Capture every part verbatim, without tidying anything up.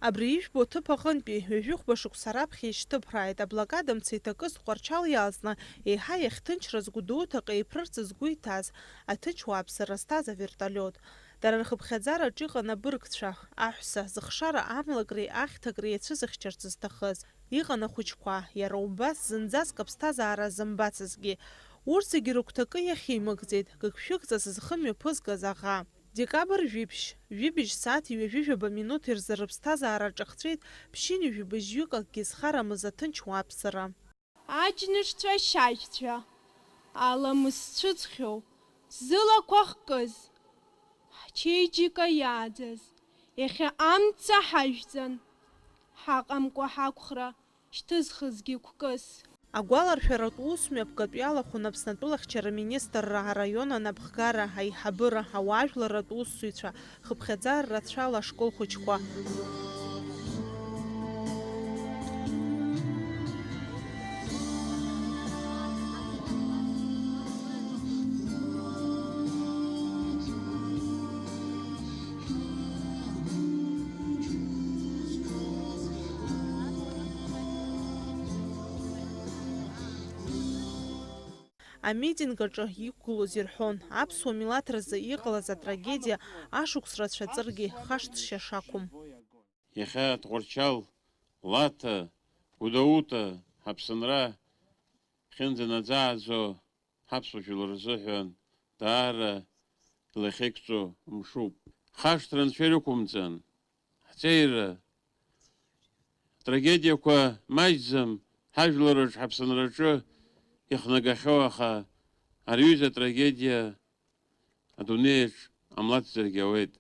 Абри ижәбо аҭыԥ аҟынтәи ҩажәихәба шықәса раԥхьа ишьҭыԥрааит, аблокада мца иҭакыз Тҟәарчал иалҵны, еиҳа иахьҭынчраз Гәдоуҭаҟа иԥрырц згәы иҭаз, аҭынч уааԥсыра зҭаз авертолиот. Дара рхыԥхьаӡараҿы иҟан абыргцәа, аҳәса, зыхшара амлакреи ахьҭакреи иацәызыхьчарц зҭахыз. Иҟан ахәыҷқәа, иара убас зынӡаск аԥсҭазаара зымбацызгьы. Урҭ зегьы рыгәҭакы иахьимыгӡеит гыгшәыгҵас зхы мҩаԥызгаз аӷа. Декабр жәиԥшь, жәибжь сааҭ ҩажәижәаба минуҭ ирзы рыԥсҭазаара ҿахҵәеит ԥшьынҩажәи быжьҩык акгьы зхарамыз аҭынч уааԥсыра. Аџьнышцәа шьажьцәа, аламыс цәыҵхьоу, зылақәа хкыз, ҳчеиџьыка иааӡаз, иахьа амца ҳажәҵан, ҳаҟамкәа ҳақәхра шьҭызхызгьы қәкыс. Агәаларшәаратә усмҩаԥгатә иалахәын Аԥсны атәылахьчара министрра араион анапхгара аиҳабыра, ауаажәларратә усзуҩцәа, хыԥхьаӡара рацәала ашкол хәыҷқәа. Амитинг аҿы иқәгылоз ирҳәон, аԥсуа милаҭ рзы иҟалаз атрагедиа ашықәс рацәа ҵыргьы хашҭшьа шақәым. Иахьа Тҟәарчал, Лаҭа, Гәдоуҭа, ҳаԥсынра хьынӡанаӡааӡо ҳаԥсуа жәлар рзыҳәан даара илахьеиқәҵоу мшуп. Хашҭра анцәа ирықәымҵан, ҳҵеира, атрагедиақәа маҷӡам ҳажәлараҿ, ҳаԥсынраҿы ихнагахьоу, аха ари аҩыза атрагедиа адунеиаҿ ҟамлацзаргьы ауеит.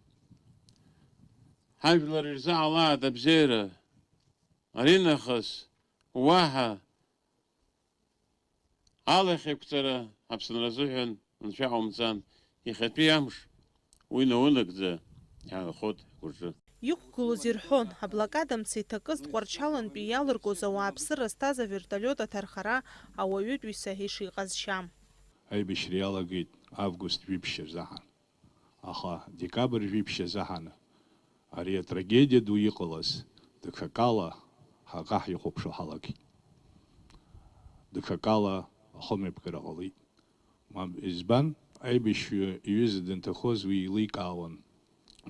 Ҳажәлар ирзаҳалааит абзиара, аринахыс уаҳа алахьеиқәҵара Аԥсынра азыҳәан Анцәа иҟаумҵан, иахьатәи амш уи наунагӡа иаанхоит ҳгәаҿы. Иқәгылоз ирҳәон, аблокада мца иҭакыз Тҟәарчалантәи иалыргоз ауааԥсыра зҭаз авертолиот аҭархара ауаҩытәыҩса ишиҟазшьа. Аибашьра иалагеит август жәиԥшь азыҳәан. Аха декабр жәиԥшь азыҳәан ари атрагедиа ду иҟалаз даҽакала ҳаҟа ҳихәаԥшуа ҳалагеит. Даҽакала ахымҩаԥгара ҟалеит. Мап, избан? Аибашьҩы иҩыза данҭахоз уи еиликаауан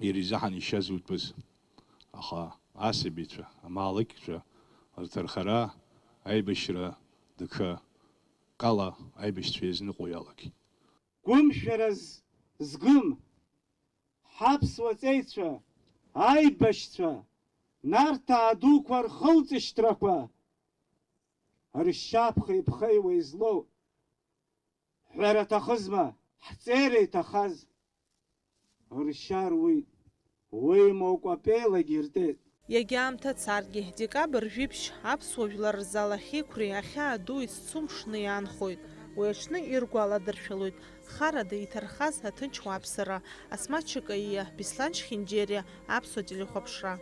иара изыҳәан ишьа зутәыз. Аха асабицәа, амаалықьцәа рҭархара, аибашьра даҽакала аибашьцәа иазныҟәо иалагеит. Гәымшәараз згым, ҳаԥсуа ҵеицәа, аибашьцәа, Нарҭаа дуқәа рхылҵышьҭрақәа, ршьаԥхеиԥхеиуа излоу, ҳәара аҭахызма, ҳҵеира иҭахаз, ршьа руит, уеимакәа пеилагьы иртеит. Иагьа аамҭа царгьы, декабр жәиԥшь аԥсуа жәлар рзы алахьеиқәреи ахьаа дуи зцу мшны иаанхоит. Уи аҽны иргәаладыршәалоит харада иҭархаз аҭынч уааԥсыра. Асмаҭ Чакаиа, Беслан Чхинџьериа, Аԥсуа телехәаԥшра.